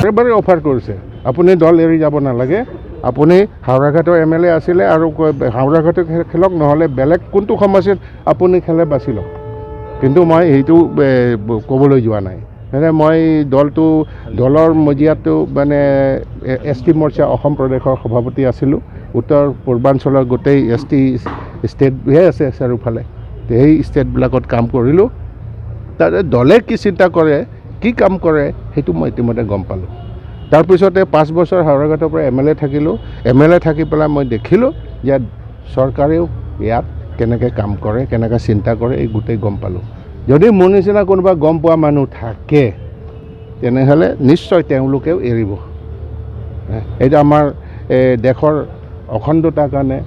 বাৰে বাৰে অফাৰ কৰিছে, আপুনি দল এৰি যাব নালাগে, আপুনি হাওৰাঘাটৰ এম এল এ আছিলে আৰু হাওৰাঘাটত খেলক, নহ'লে বেলেগ কোনটো সমষ্টিত আপুনি খেলে বাছি লওক। কিন্তু মই সেইটো ক'বলৈ যোৱা নাই। মানে মই দলৰ মজিয়াতো মানে এছ টি মৰ্চা অসম প্ৰদেশৰ সভাপতি আছিলোঁ। উত্তৰ পূৰ্বাঞ্চলৰ গোটেই এছ টি ষ্টেটহে আছে চাৰিওফালে, সেই ষ্টেটবিলাকত কাম কৰিলোঁ। তাতে দলে কি চিন্তা কৰে, কি কাম কৰে, সেইটো মই ইতিমধ্যে গম পালোঁ। তাৰপিছতে 5 বছৰ হাওৰাঘাটৰ পৰা এম এল এ থাকিলোঁ। এম এল এ থাকি পেলাই মই দেখিলোঁ যে চৰকাৰেও ইয়াত কেনেকৈ কাম কৰে, কেনেকৈ চিন্তা কৰে, এই গোটেই গম পালোঁ। যদি মোৰ নিচিনা কোনোবা গম পোৱা মানুহ থাকে, তেনেহ'লে নিশ্চয় তেওঁলোকেও এৰিব। এইটো আমাৰ এই দেশৰ অখণ্ডতাৰ কাৰণে,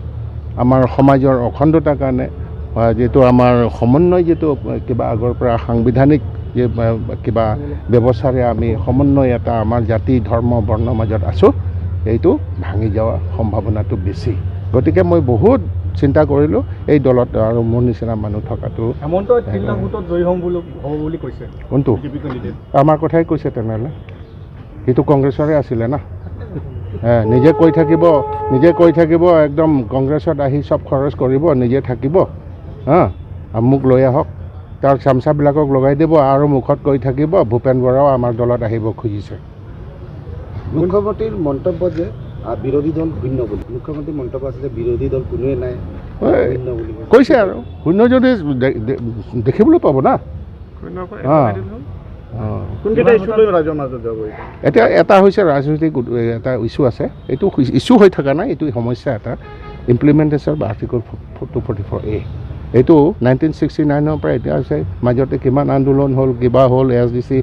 আমাৰ সমাজৰ অখণ্ডতাৰ কাৰণে বা যিটো আমাৰ সমন্বয়, যিটো কিবা আগৰ পৰা সাংবিধানিক যে কিবা ব্যৱস্থাৰে আমি সমন্বয় এটা আমাৰ জাতি, ধৰ্ম, বৰ্ণৰ মাজত আছোঁ, এইটো ভাঙি যোৱাৰ সম্ভাৱনাটো বেছি। গতিকে মই বহুত চিন্তা কৰিলোঁ, এই দলত আৰু মোৰ নিচিনা মানুহ থকাটো হেমন্তই 3 লাখ ভোটত জয়ী হ'ম বুলি হ'ব বুলি কৈছে। কোনটো? BJP candidate. আমাৰ কথাই কৈছে তেনেহ'লে। সেইটো কংগ্ৰেছৰে আছিলে না। নিজে কৈ থাকিব, নিজে কৈ থাকিব, একদম কংগ্ৰেছত আহি চব খৰচ কৰিব, নিজে থাকিব, হা, আৰু মোক লৈ আহক, তাৰ চামচাবিলাকক লগাই দিব আৰু মুখত কৈ থাকিব ভূপেন বৰাও আমাৰ দলত আহিব খুজিছে। মুখ্যমন্ত্ৰীৰ মন্তব্য যে বিৰোধী দল শূন্য বুলি। মুখ্যমন্ত্ৰীৰ মন্তব্য আছে যে বিৰোধী দল কোনোৱে নাই, শূন্য বুলি কৈছে। কৈছে আৰু শূন্য যদি দেখিবলৈ পাব না। অঁ। কোনকেইটা ইছ্যু লৈ ৰাইজৰ মাজত যাব এতিয়া? এতিয়া এটা হৈছে ৰাজনৈতিক এটা ইছ্যু আছে। এইটো ইছ্যু হৈ থকা নাই, এইটো সমস্যা এটা, ইমপ্লিমেণ্টেশ্যন বা আৰ্টিকল 244A। এইটো 1969ৰ পৰা এতিয়া আছে। মাজতে কিমান আন্দোলন হ'ল, কিবা হ'ল, S D C,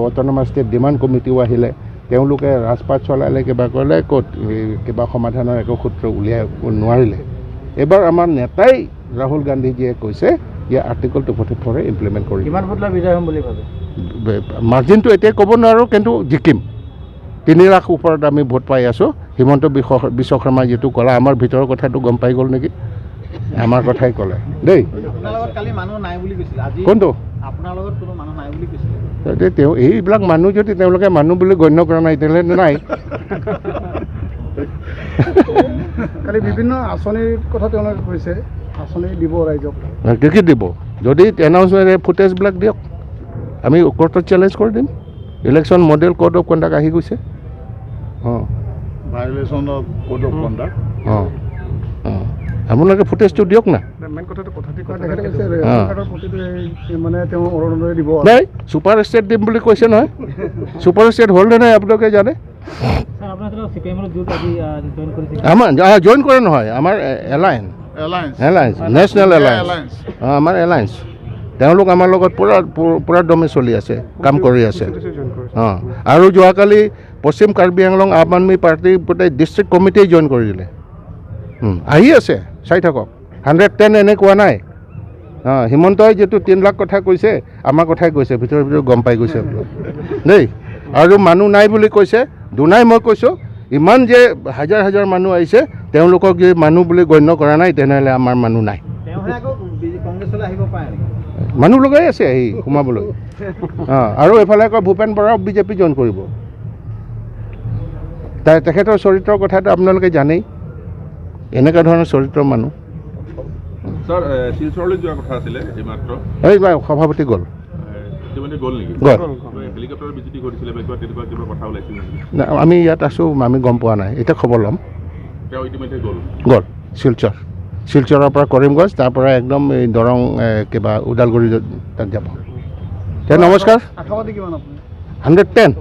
autonomous state demand কমিটিও আহিলে, তেওঁলোকে ৰাজপাত চলালে, কিবা কৰিলে, ক'ত এই কিবা সমাধানৰ একো সূত্ৰ উলিয়াই নোৱাৰিলে। এইবাৰ আমাৰ নেতাই ৰাহুল গান্ধীজীয়ে কৈছে যে আৰ্টিকল 244-এ ইমপ্লিমেণ্ট কৰি কিমান ভোট লৈ বিজয় হ'ম বুলি ভাবে? মাৰ্জিনটো এতিয়া ক'ব নোৱাৰোঁ, কিন্তু জিকিম। 3 লাখ ওপৰত আমি ভোট পাই আছোঁ। হিমন্ত বিশ্ব বিশ্ব শৰ্মাই যিটো ক'লা, আমাৰ ভিতৰৰ কথাটো গম পাই গ'ল নেকি? আমাৰ কথাই ক'লে দেই। আপোনাৰ লগত কালি মানুহ নাই বুলি কৈছিল, আজি কোনটো? আপোনাৰ লগত কোনো মানুহ নাই বুলি কৈছিলে। এতিয়া তেওঁ এইবিলাক মানুহ যদি তেওঁলোকে মানুহ বুলি গণ্য কৰা নাই, তেনেহ'লে নাই। কালি বিভিন্ন আঁচনিৰ কথা তেওঁলোকে কৈছে, আঁচনি দিব ৰাইজক। কি কি দিব? যদি এনাউন্সমেণ্ট ফুটেজবিলাক দিয়ক, আমি কোৰ্টত চেলেঞ্জ কৰি দিম। Election model code of conduct আহি গৈছে। অঁ। Violation of code of conduct. অঁ, আপোনালোকে ফুটেজটো দিয়ক না। মেইন কথাটো কথাটি তেখেতে কৈছে, ৰেচন কাৰ্ডৰ প্ৰতিটো এই মানে তেওঁ অৰুণোদয় দিব। নাই, ছুপাৰ ষ্টেট দিম বুলি কৈছে নহয়। ছুপাৰ ষ্টেট হ'ল নে নাই আপোনালোকে জানে। ছাৰ, আপোনাৰ চি পি এমৰ জোঁট আজি জইন কৰিছে। আমাৰ জইন কৰে নহয়, আমাৰ alliance. Alliance. Alliance, national alliance. Alliance. অঁ, আমাৰ এলায়েন্স। তেওঁলোক আমাৰ লগত পূৰা পূৰা দমে চলি আছে, কাম কৰি আছে। অঁ, আৰু যোৱাকালি পশ্চিম কাৰ্বি আংলং আম আদমি পাৰ্টীৰ গোটেই ডিষ্ট্ৰিক্ট কমিটিয়ে জইন কৰি দিলে। আহি আছে, চাই থাকক। 110 এনে কোৱা নাই। অঁ, হিমন্তই যিটো 3 লাখ কথা কৈছে, আমাৰ কথাই কৈছে, ভিতৰে ভিতৰে গম পাই গৈছে দেই। আৰু মানুহ নাই বুলি কৈছে দুনাই। মই কৈছোঁ, ইমান যে হাজাৰ হাজাৰ মানুহ আহিছে, তেওঁলোকক যদি মানুহ বুলি গণ্য কৰা নাই, তেনেহ'লে আমাৰ মানুহ নাই। তেওঁহে আকৌ কংগ্ৰেছলৈ আহিব পাৰে নেকি? মানুহ লগাই আছে আহি সোমাবলৈ। অঁ, আৰু এইফালে আকৌ ভূপেন বৰাও বিজেপি জইন কৰিব। তেখেতৰ চৰিত্ৰৰ কথাটো আপোনালোকে জানেই, এনেকুৱা ধৰণৰ চৰিত্ৰৰ মানুহ। ছাৰ, শিলচৰলৈ যোৱা কথা আছিলে এইমাত্ৰ। এই সভাপতি গ'ল। ইতিমধ্যে গ'ল নেকি? গ'ল। হেলিকপ্টাৰৰ বিজুতি ঘটিছিলে বা কিবা তেনেকুৱা কিবা কথা ওলাইছিল নেকি? না, আমি ইয়াত আছোঁ, আমি গম পোৱা নাই। এতিয়া খবৰ ল'ম। তেওঁ ইতিমধ্যে গ'ল? গ'ল শিলচৰ। শিলচৰৰ পৰা কৰিমগঞ্জ, তাৰ পৰা একদম এই দৰং, কিবা ওদালগুৰি তাত যাব। তে নমস্কাৰ। আশাবাদী কিমান আপুনি? 110।